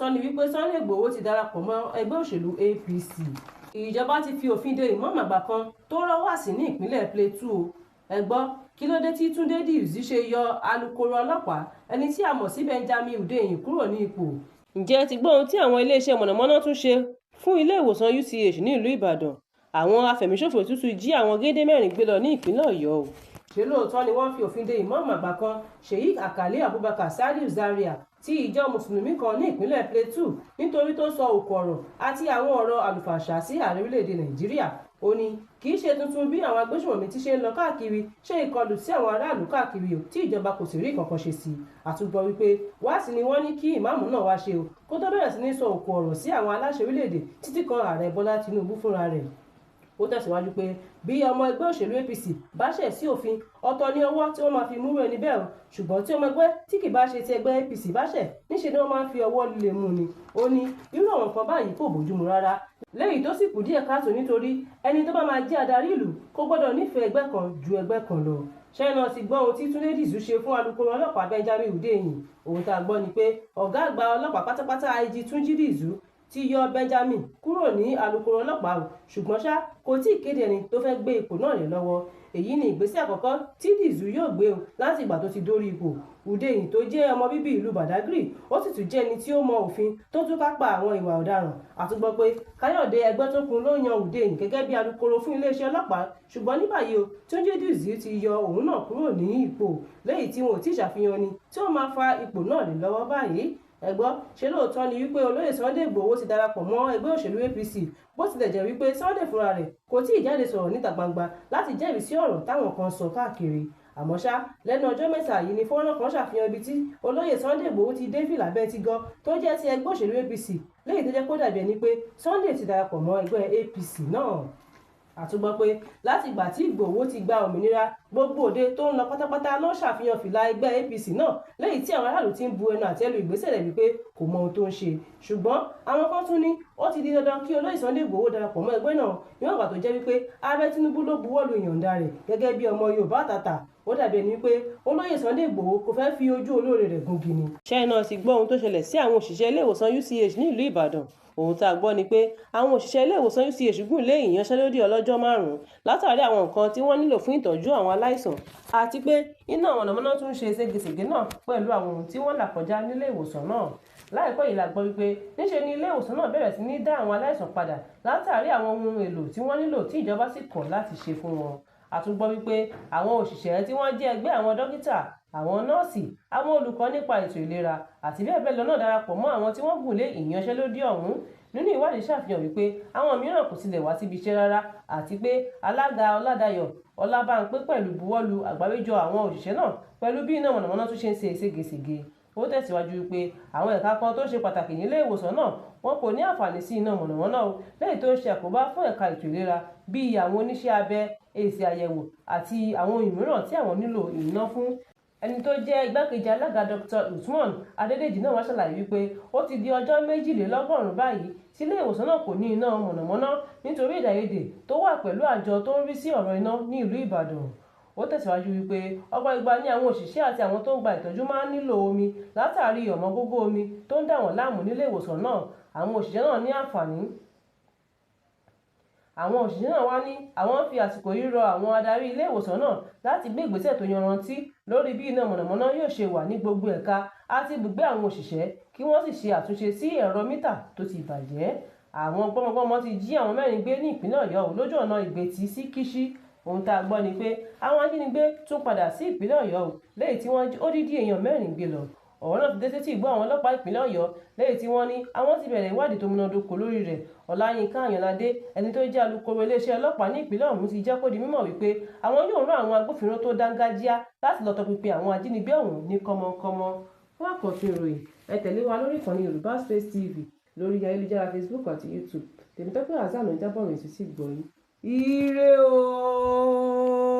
lóòótọ́ ni wípé Sunday Igboho ti darapọ̀ mọ́ ẹgbẹ́ òṣèlú APC? Ìjọba ti fi òfin de ìmáàmù àgbà kan tó rọ́ wáàsí ní ìpínlẹ̀ Plateau. Ẹ gbọ́, kí ló dé tí Túnde Dìùsì ṣe yọ alūkkóró ọlọ́pàá ẹni tí a mọ̀ sí Benjamin Hundeyin kúrò ní ipò? Ǹjẹ́ ẹ ti gbọ́ ohun tí àwọn iléeṣẹ́ mọ̀nàmọ́ná tún ṣe fún ilé ìwòsàn UCH nílùú Ìbàdàn? Àwọn afẹ̀míṣòfò tún ti jí àwọn géńdé 4 gbé lọ ní ìpínlẹ̀ Ọ̀yọ́ o. Ṣé lóòótọ́ ni wọ́n fi òfin de ìmáàmù àgbà kan, Sheikh Alkali Abubakar Saliu Zaria, ti ìjọ mùsùlùmí kan ní ìpínlẹ̀ Plateau nítorí tó sọ òkò ọ̀rọ̀ àti àwọn ọ̀rọ̀ àlùfàǹsá sí ààrẹ orílẹ̀-èdè Nàìjíríà? Ó ní kì í ṣe tuntun bí àwọn agbésùnmọ̀mí ti ṣe ń lọ káàkiri ṣe ìkọlù sí àwọn aráàlú káàkiri tí ìjọba kò sì rí nǹkan kan ṣe sí i. Àtúgbọ́ wípé wáàsí ni wọ́n ní kí ìmáàmù náà wá ṣe o kó tó bẹ̀rẹ̀ sí ní sọ òkò ọ̀rọ̀ sí àwọn aláṣẹ orílẹ̀-èdè títí kan ààrẹ Bọ́lá Tinubu fúnra rẹ̀. Ó tẹ̀síwájú pé bí ọmọ ẹgbẹ́ òṣèlú APC bá ṣẹ̀ sí òfin, ọ̀tọ̀ ní ọwọ́ tí wọ́n máa fi múrú ẹni bẹ́ẹ̀ o, ṣùgbọ́n tí ọmọ ẹgbẹ́ tí kì bá ṣe ti ẹgbẹ́ APC bá ṣẹ̀, níṣe ni wọ́n máa ń fi ọwọ́ líle mú ni. Ó ní irú àwọn nǹkan báyìí kò bójúmu rárá, léyìí tó sì kù díẹ̀ káàtó nítorí ẹni tó bá máa jẹ́ adarí ìlú kò gbọ́dọ̀ nífẹ̀ẹ́ ẹgbẹ́ kan ju ẹgbẹ́ kan lọ. Ṣẹ́yìn náà ti gbọ́ ohun tí Túnde Dìùsì ṣe fún alūkkóró ọlọ́pàá Benjamin Hundeyin. Ohun tá a gbọ́ ni pé ọ̀gá àgbà ọlọ́pàá pátápátá IG Túnjí Dìùsù ti yọ Benjamin kúrò ní alūkkóró ọlọ́pàá o, ṣùgbọ́n ṣá kò tí ì kéde ẹni tó fẹ́ gbé ipò náà lé lọ́wọ́. Èyí ni ìgbésẹ̀ àkọ́kọ́ tí Dìùsù yóò gbé o láti ìgbà tó ti dórí ipò. Hundeyin tó jẹ́ ọmọ bíbí ìlú Badagry, ó sì tún jẹ́ ẹni tí ó mọ òfin tó tún kápá àwọn ìwà ọ̀daràn. Àtúgbọ́ pé Káyọ̀dé Ẹgbẹ́tókun ló yan Hundeyin gẹ́gẹ́ bí alūkkóró fún iléeṣẹ́ ọlọ́pàá, ṣùgbọ́n ní báyìí o, Túnjí Dìùsù ti yọ òun náà kúrò ní ipò léyìí tí wọn ò tíì ṣàfihàn ni tí ó máa fa ipò náà lé lọ́wọ́ báyìí. Ẹ gbọ́, ṣé lóòótọ́ ni wípé olóyè Sunday Igboho ti darapọ̀ mọ́ ẹgbẹ́ òṣèlú APC? Bó tilẹ̀ jẹ́ wípé Sunday fúnra rẹ̀ kò tí ì jáde sọ̀rọ̀ níta gbangba láti jẹ́rìí sí ọ̀rọ̀ táwọn kan sọ káàkiri. Àmọ́ ṣá, lẹ́nu ọjọ́ mẹ́ta yìí ni fọ́nrán kan ṣàfihàn ibi tí olóyè Sunday Igboho ti dé fìlà bẹ́ntigọ́ tó jẹ́ ti ẹgbẹ́ òṣèlú APC, léyìí tó jẹ́ kó dàbí ẹni pé Sunday ti darapọ̀ mọ́ ẹgbẹ́ APC náà. Àtúgbọ́ pé láti ìgbà tí Ìgbòho ti gba òmìnira, gbogbo òde tó ń lọ pátápátá ló ń ṣàfihàn fìlà ẹgbẹ́ APC náà, léyìí tí àwọn aráàlú ti ń bu ẹnu àtẹ́ lu ìgbésẹ̀ rẹ̀ wípé kò mọ ohun tó ń ṣe. Ṣùgbọ́n àwọn kan tún ní ó ti di dandan kí olóyè Sunday Igboho darapọ̀ mọ́ ẹgbẹ́ náà níwọ̀n ìgbà tó jẹ́ wípé ààrẹ Tinubu ló buwọ́ lu ìyọ̀ǹda rẹ̀ gẹ́gẹ́ bí ọmọ Yorùbá àtàtà. Ó dàbí ẹni wípé olóyè Sunday Igboho kò fẹ́ fi ojú olóore rẹ̀ gúngi ni. Ṣẹ́yìn náà ti gbọ́ ohun tó ṣẹlẹ̀ sí àwọn òṣìṣẹ́ ilé ìwòsàn UCH ní ìlú Ìbàdàn. Ohun tá a gbọ́ ni pé àwọn òṣìṣẹ́ ilé ìwòsàn UCH gùn lé ìyanṣẹ́lódì ọlọ́jọ́ 5 látàrí àwọn nǹkan tí wọ́n nílò fún ìtọ́jú àwọn aláìsàn, àti pé iná mọ̀nàmọ́ná tún ń ṣe ségesège náà pẹ̀lú àwọn ohun tí wọ́n là kọjá nílé ìwòsàn náà. Láìpẹ́ yìí la gbọ́ wípé níṣe ni ilé ìwòsàn náà bẹ̀rẹ̀ sí ní dá àwọn aláìsàn padà látàrí àwọn ohun èlò tí wọ́n nílò tí ìjọba sì kọ̀ láti ṣe fún wọn. A tún gbọ́ wípé àwọn òṣìṣẹ́ tí wọ́n jẹ́ ẹgbẹ́ àwọn dókítà, àwọn nọ́ọ̀sì, àwọn olùkọ́ nípa ètò ìlera àti bẹ́ẹ̀ bẹ́ẹ̀ lọ náà darapọ̀ mọ́ àwọn tí wọ́n gùn lé ìyanṣẹ́lódì ọ̀hún. Nínú ìwádìí ṣàfihàn wípé àwọn mìíràn kò tilẹ̀ wá síbi iṣẹ́ rárá, àti pé alága Ọládàyọ̀ Ọlábámpé pẹ̀lú buwọ́lu àgbáríjọ àwọn òṣìṣẹ́ náà pẹ̀lú bí iná mọ̀nàmọ́ná tún ṣe ń ṣe ségesège. Ó tẹ̀síwájú wípé àwọn ẹ̀ka kan tó ṣe pàtàkì nílé ìwòsàn náà wọn kò ní àǹfààní sí iná mọ̀nàmọ́ná o, léyìí tó ń ṣe àkóbá fún ẹ̀ka ètò ìlera bíi àwọn oníṣẹ́ abẹ, èsì àyẹ̀wò àti àwọn ohun mìíràn tí àwọn nílò iná fún. Ẹni tó jẹ́ igbákejì alága Dr. Usman Adédèjì náà wá ṣàlàyé wípé ó ti di ọjọ́ 92 báyìí tí ilé ìwòsàn náà kò ní iná mọ̀nàmọ́ná nítorí èdè-àìyedè tó wà pẹ̀lú àjọ tó ń rí sí ọ̀rọ̀ iná ní ìlú Ìbàdàn. Ó tẹ̀síwájú wípé ọ̀pọ̀ ìgbà ni àwọn òṣìṣẹ́ àti àwọn tó ń gba ìtọ́jú máa ń nílò omi látàrí ọ̀wọ́ngógó omi tó ń dà wọ́n láàmú nílé ìwòsàn náà. Àwọn òṣìṣẹ́ náà ní àǹfààní. Àwọn òṣìṣẹ́ náà wá ní àwọn ń fi àsìkò yìí rọ àwọn adarí ilé ìwòsàn náà láti gbé ìgbésẹ̀ tó yanrantí lórí bí iná mọ̀nàmọ́ná yóò ṣe wà ní gbogbo ẹ̀ka àti ibùgbé àwọn òṣìṣẹ́, kí wọ́n sì ṣe àtúnṣe sí ẹ̀rọ mítà tó ti bàjẹ́. Àwọn gbọ́mọgbọ́mọ ti jí àwọn 4 gbé ní ìpínlẹ̀ Ọ̀yọ́ lójú ọ̀nà Ìgbẹ́tì sí Kíṣí. Ohun tá a gbọ́ ni pé àwọn ajínigbé tún padà sí ìpínlẹ̀ Ọ̀yọ́ léyìí tí wọ́n jí odidi èèyàn 4 gbé lọ. Ọ̀rọ̀ náà ti dé sétí ìgbọ́ àwọn ọlọ́pàá ìpínlẹ̀ Ọ̀yọ́ léyìí tí wọ́n ní àwọn ti bẹ̀rẹ̀ ìwádìí tó múnádóko lórí rẹ̀. Ọláyínká Àyànládé, ẹni tó jẹ́ alūkkóró iléeṣẹ́ ọlọ́pàá ní ìpínlẹ̀ ọ̀hún, ti jẹ́ kó di mímọ̀ wípé àwọn yóò rán àwọn agbófinró tó dáńgájíá láti lọ tọpinpin àwọn ajínigbé ọ̀hún ní kánmọ́nkánmọ́. Fún àkọ́tún ìròyìn, ẹ tẹ̀lé wa lórí ìkànnì Yorùbá Space TV lórí ayélujára Facebook àti YouTube. Tèmítọ́pẹ́ Hasan ló ń jábọ̀ ròyìn sí ìgbọ́ yín. Ire o!